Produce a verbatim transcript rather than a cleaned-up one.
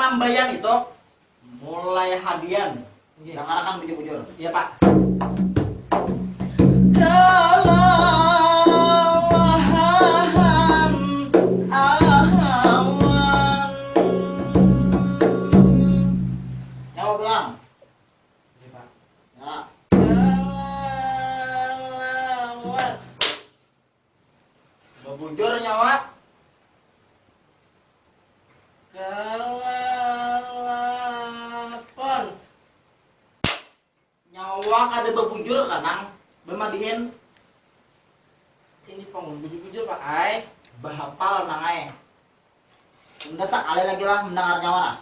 Tambaian itu mulai hadian. Jangan akan bujur-bujur. Iya, Pak. Kalawahan awan. Nyawa pulang. Iya, Pak. Ya. Kalawan. Bebujur nyawa. Kalalapan. Nyawa kada bebujur kanang, bemadihin. Ini pang bujur-bujur, Pak ai. Bahapal nang ai. Unda sakali lagi lah mendengar nyawa nah.